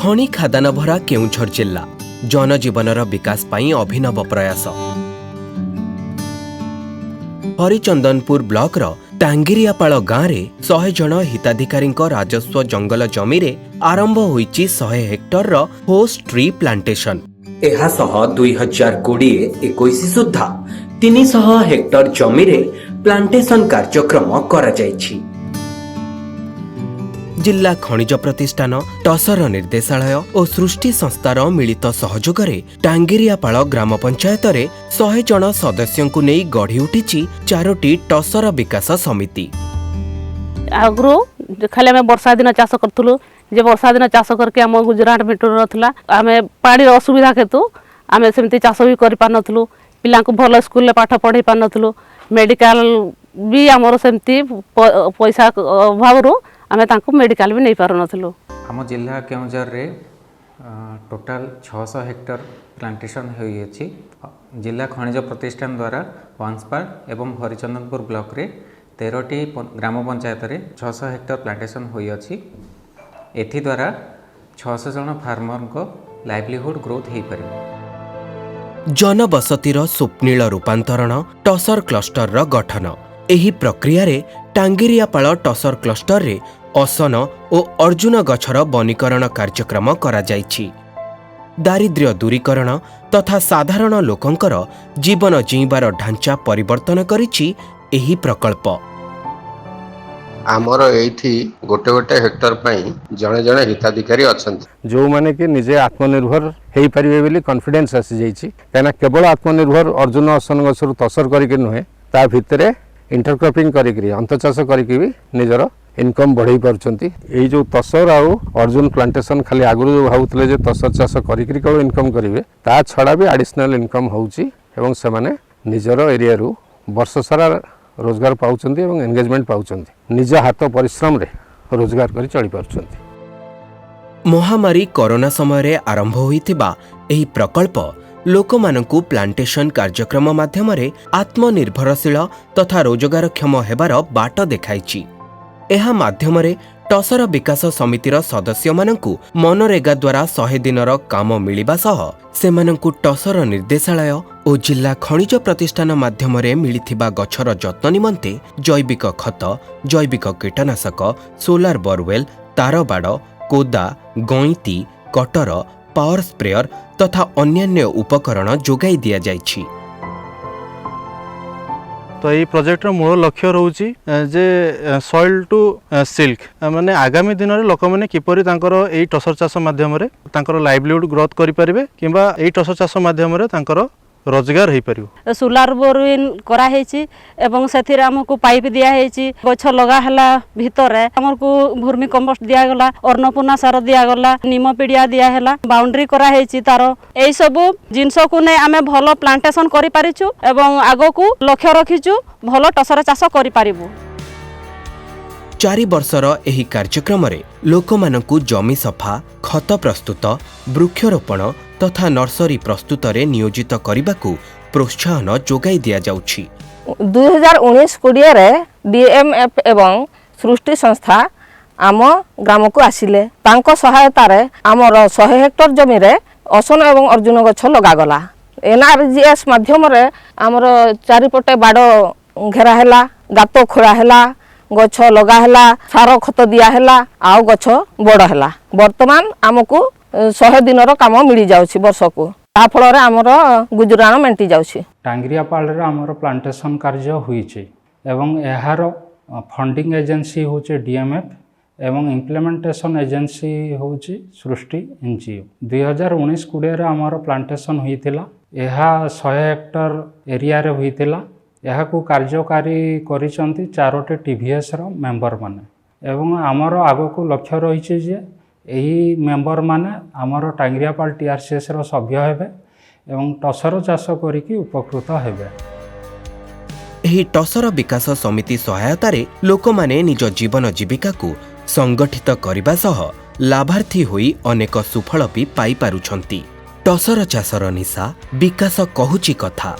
ଖଣି ଖାଦାନ ଭରା କେଉଁଝର ଜିଲ୍ଲା ଜନଜୀବନର ବିକାଶ ପାଇଁ ଅଭିନବ ପ୍ରୟାସ। ହରିଚନ୍ଦନପୁର ବ୍ଲକର ଟାଙ୍ଗିରିଆପାଳ ଗାଁରେ 100 ଜଣ ହିତାଧିକାରୀଙ୍କ ରାଜସ୍ୱ ଜଙ୍ଗଲ ଜମିରେ ଆରମ୍ଭ ହୋଇଛି 100 ହେକ୍ଟରର ହୋଷ୍ଟ ଟ୍ରି ପ୍ଲାଣ୍ଟେସନ। ଏହାସହ 2020-21 ସୁଦ୍ଧା 300 ହେକ୍ଟର ଜମିରେ ପ୍ଲାଣ୍ଟେସନ କାର୍ଯ୍ୟକ୍ରମ କରାଯାଇଛି। ଜିଲ୍ଲା ଖଣିଜ ପ୍ରତିଷ୍ଠାନ, ଟସର ନିର୍ଦ୍ଦେଶାଳୟ ଓ ସୃଷ୍ଟି ସଂସ୍ଥାର ମିଳିତ ସହଯୋଗରେ ଟାଙ୍ଗିରିଆପାଳ ଗ୍ରାମ ପଞ୍ଚାୟତରେ 100 ଜଣ ସଦସ୍ୟଙ୍କୁ ନେଇ ଗଢ଼ି ଉଠିଛି ଚାରୋଟି ଟସର ବିକାଶ ସମିତି। ଆଗରୁ ଖାଲି ଆମେ ବର୍ଷା ଦିନ ଚାଷ କରୁଥିଲୁ ଯେ ବର୍ଷା ଦିନ ଚାଷ କରିକି ଆମ ଗୁଜୁରାଣ ମେଣ୍ଟୁନଥିଲା। ଆମେ ପାଣିର ଅସୁବିଧା ହେତୁ ଆମେ ସେମିତି ଚାଷ ବି କରିପାରୁନଥିଲୁ। ପିଲାଙ୍କୁ ଭଲ ସ୍କୁଲରେ ପାଠ ପଢ଼େଇ ପାରୁନଥିଲୁ। ମେଡ଼ିକାଲ ବି ଆମର ସେମିତି ପଇସା ଅଭାବରୁ ଆମେ ତାଙ୍କୁ ମେଡ଼ିକାଲ ବି ନେଇପାରୁନଥିଲୁ। ଆମ ଜିଲ୍ଲା କେଉଁଝରରେ ଟୋଟାଲ 600 ହେକ୍ଟର ପ୍ଲାଣ୍ଟେସନ୍ ହୋଇଅଛି। ଜିଲ୍ଲା ଖଣିଜ ପ୍ରତିଷ୍ଠାନ ଦ୍ୱାରା ବାଉଁଶପାଳ ଏବଂ ହରିଚନ୍ଦନପୁର ବ୍ଲକରେ 13ଟି ଗ୍ରାମ ପଞ୍ଚାୟତରେ 600 ହେକ୍ଟର ପ୍ଲାଣ୍ଟେସନ୍ ହୋଇଅଛି। ଏଥିଦ୍ୱାରା 600 ଜଣ ଫାର୍ମରଙ୍କ ଲାଇଭଲିହୁଡ଼ ଗ୍ରୋଥ୍ ହୋଇପାରିବ। ଜନବସତିର ସ୍ୱପ୍ନିଳ ରୂପାନ୍ତରଣ ଟସର କ୍ଲଷ୍ଟରର ଗଠନ। ଏହି ପ୍ରକ୍ରିୟାରେ ଟାଙ୍ଗିରିଆପାଳ ଟସର କ୍ଲଷ୍ଟରରେ ଅସନ ଓ ଅର୍ଜୁନ ଗଛର ବନୀକରଣ କାର୍ଯ୍ୟକ୍ରମ କରାଯାଇଛି। ଦାରିଦ୍ର୍ୟ ଦୂରୀକରଣ ତଥା ସାଧାରଣ ଲୋକଙ୍କର ଜୀବନ ଜିଇଁବାର ଢାଞ୍ଚା ପରିବର୍ତ୍ତନ କରିଛି ଏହି ପ୍ରକଳ୍ପ। ଆମର ଏଇଠି ଗୋଟେ ଗୋଟେ ହେକ୍ଟର ପାଇଁ ଜଣେ ଜଣେ ହିତାଧିକାରୀ ଅଛନ୍ତି। ଯେଉଁମାନେ କି ନିଜେ ଆତ୍ମନିର୍ଭର ହେଇପାରିବେ ବୋଲି କନଫିଡେନ୍ସ ଆସିଯାଇଛି। କାହିଁକିନା କେବଳ ଆତ୍ମନିର୍ଭର ଅର୍ଜୁନ ଅସନ ଗଛରୁ ଟସର କରିକି ନୁହେଁ, ତା ଭିତରେ ଇଣ୍ଟରକ୍ରପିଂ କରିକିରି, ଅନ୍ତଚାଷ କରିକି ବି ନିଜର ଇନକମ୍ ବଢ଼େଇ ପାରୁଛନ୍ତି। ଏଇ ଯେଉଁ ଟସର ଆଉ ଅର୍ଜୁନ ପ୍ଲାଣ୍ଟେସନ୍, ଖାଲି ଆଗରୁ ଯେଉଁ ଭାବୁଥିଲେ ଯେ ଟସର ଚାଷ କରିକିରି କେବଳ ଇନକମ୍ କରିବେ, ତା ଛଡ଼ା ବି ଆଡ଼ିସନାଲ୍ ଇନକମ୍ ହେଉଛି ଏବଂ ସେମାନେ ନିଜର ଏରିଆରୁ ବର୍ଷ ସାରା ରୋଜଗାର ପାଉଛନ୍ତି ଏବଂ ଏନଗେଜମେଣ୍ଟ ପାଉଛନ୍ତି। ନିଜ ହାତ ପରିଶ୍ରମରେ ରୋଜଗାର କରି ଚଳିପାରୁଛନ୍ତି। ମହାମାରୀ କରୋନା ସମୟରେ ଆରମ୍ଭ ହୋଇଥିବା ଏହି ପ୍ରକଳ୍ପ ଲୋକମାନଙ୍କୁ ପ୍ଲାଣ୍ଟେସନ କାର୍ଯ୍ୟକ୍ରମ ମାଧ୍ୟମରେ ଆତ୍ମନିର୍ଭରଶୀଳ ତଥା ରୋଜଗାରକ୍ଷମ ହେବାର ବାଟ ଦେଖାଇଛି। ଏହା ମାଧ୍ୟମରେ ଟସର ବିକାଶ ସମିତିର ସଦସ୍ୟମାନଙ୍କୁ ମନରେଗା ଦ୍ୱାରା 100 ଦିନର କାମ ମିଳିବା ସହ ସେମାନଙ୍କୁ ଟସର ନିର୍ଦ୍ଦେଶାଳୟ ଓ ଜିଲ୍ଲା ଖଣିଜ ପ୍ରତିଷ୍ଠାନ ମାଧ୍ୟମରେ ମିଳିଥିବା ଗଛର ଯତ୍ନ ନିମନ୍ତେ ଜୈବିକ ଖତ, ଜୈବିକ କୀଟନାଶକ, ସୋଲାର ବୋରୱେଲ, ତାରବାଡ଼, କୋଦା, ଗଇଁତି, କଟର, ପାୱାର ସ୍ପ୍ରେୟର ତଥା ଅନ୍ୟାନ୍ୟ ଉପକରଣ ଯୋଗାଇ ଦିଆଯାଇଛି। ତ ଏଇ ପ୍ରୋଜେକ୍ଟର ମୂଳ ଲକ୍ଷ୍ୟ ରହୁଛି ଯେ ସଏଲ୍ ଟୁ ସିଲ୍କ, ମାନେ ଆଗାମୀ ଦିନରେ ଲୋକମାନେ କିପରି ତାଙ୍କର ଏଇ ଟସର ଚାଷ ମାଧ୍ୟମରେ ତାଙ୍କର ଲାଇଭଲିହୁଡ଼ ଗ୍ରୋଥ୍ କରିପାରିବେ କିମ୍ବା ଏଇ ଟସର ଚାଷ ମାଧ୍ୟମରେ ତାଙ୍କର ରୋଜଗାର ହେଇପାରିବ। ସୋଲାର ବୋରୱେଲ କରାହେଇଛି ଏବଂ ସେଥିରେ ଆମକୁ ପାଇପ୍ ଦିଆହେଇଛି। ଗଛ ଲଗା ହେଲା ଭିତରେ ଆମକୁ ଭର୍ମି କମ୍ପୋଷ୍ଟ ଦିଆଗଲା, ଅନ୍ନପୂର୍ଣ୍ଣା ସାର ଦିଆଗଲା, ନିମ ପିଡ଼ିଆ ଦିଆହେଲା, ବାଉଣ୍ଡ୍ରି କରାହେଇଛି ତାର। ଏଇସବୁ ଜିନିଷକୁ ନେଇ ଆମେ ଭଲ ପ୍ଲାଣ୍ଟେସନ କରିପାରିଛୁ ଏବଂ ଆଗକୁ ଲକ୍ଷ୍ୟ ରଖିଛୁ ଭଲ ଟସର ଚାଷ କରିପାରିବୁ। 4 ବର୍ଷର ଏହି କାର୍ଯ୍ୟକ୍ରମରେ ଲୋକମାନଙ୍କୁ ଜମି ସଫା, ଖତ ପ୍ରସ୍ତୁତ, ବୃକ୍ଷରୋପଣ ତଥା ନର୍ସରୀ ପ୍ରସ୍ତୁତରେ ନିୟୋଜିତ କରିବାକୁ ପ୍ରୋତ୍ସାହନ ଯୋଗାଇ ଦିଆଯାଉଛି। 2019-20ରେ ଡିଏମ୍ଏଫ୍ ଏବଂ ସୃଷ୍ଟି ସଂସ୍ଥା ଆମ ଗ୍ରାମକୁ ଆସିଲେ। ତାଙ୍କ ସହାୟତାରେ ଆମର 100 ହେକ୍ଟର ଜମିରେ ଅସନ ଏବଂ ଅର୍ଜୁନ ଗଛ ଲଗାଗଲା। ଏନ୍ଆର୍ଜିଏସ୍ ମାଧ୍ୟମରେ ଆମର ଚାରିପଟେ ବାଡ଼ ଘେରା ହେଲା, ଗାତ ଖୋଳା ହେଲା, ଗଛ ଲଗା ହେଲା, ସାର ଖତ ଦିଆ ହେଲା ଆଉ ଗଛ ବଡ଼ ହେଲା। ବର୍ତ୍ତମାନ ଆମକୁ 100 ଦିନର କାମ ମିଳିଯାଉଛି ବର୍ଷକୁ। ତା ଫଳରେ ଆମର ଗୁଜୁରାଣ ମେଣ୍ଟି ଯାଉଛି। ଟାଙ୍ଗରିଆପାଳରେ ଆମର ପ୍ଲାଣ୍ଟେସନ୍ କାର୍ଯ୍ୟ ହୋଇଛି ଏବଂ ଏହାର ଫଣ୍ଡିଂ ଏଜେନ୍ସି ହେଉଛି ଡିଏମ୍ଏଫ୍ ଏବଂ ଇମ୍ପ୍ଲିମେଣ୍ଟେସନ୍ ଏଜେନ୍ସି ହେଉଛି ସୃଷ୍ଟି ଏନ୍ଜିଓ। 2019-20ରେ ଆମର ପ୍ଲାଣ୍ଟେସନ୍ ହୋଇଥିଲା। ଏହା 100 ହେକ୍ଟର ଏରିଆରେ ହୋଇଥିଲା। ଏହାକୁ କାର୍ଯ୍ୟକାରୀ କରିଛନ୍ତି ଚାରୋଟି ଟିଭିଏସ୍ର ମେମ୍ବରମାନେ ଏବଂ ଆମର ଆଗକୁ ଲକ୍ଷ୍ୟ ରହିଛି ଯେ ଏହି ମେମ୍ବରମାନେ ଆମର ଟାଙ୍ଗରିଆପାଳ ଟିଆର୍ସିଏସ୍ର ସଭ୍ୟ ହେବେ ଏବଂ ଟସର ଚାଷ କରିକି ଉପକୃତ ହେବେ। ଏହି ଟସର ବିକାଶ ସମିତି ସହାୟତାରେ ଲୋକମାନେ ନିଜ ଜୀବନ ଜୀବିକାକୁ ସଂଗଠିତ କରିବା ସହ ଲାଭାର୍ଥୀ ହୋଇ ଅନେକ ସୁଫଳ ବି ପାଇପାରୁଛନ୍ତି। ଟସର ଚାଷର ନିଶା ବିକାଶ କହୁଛି କଥା।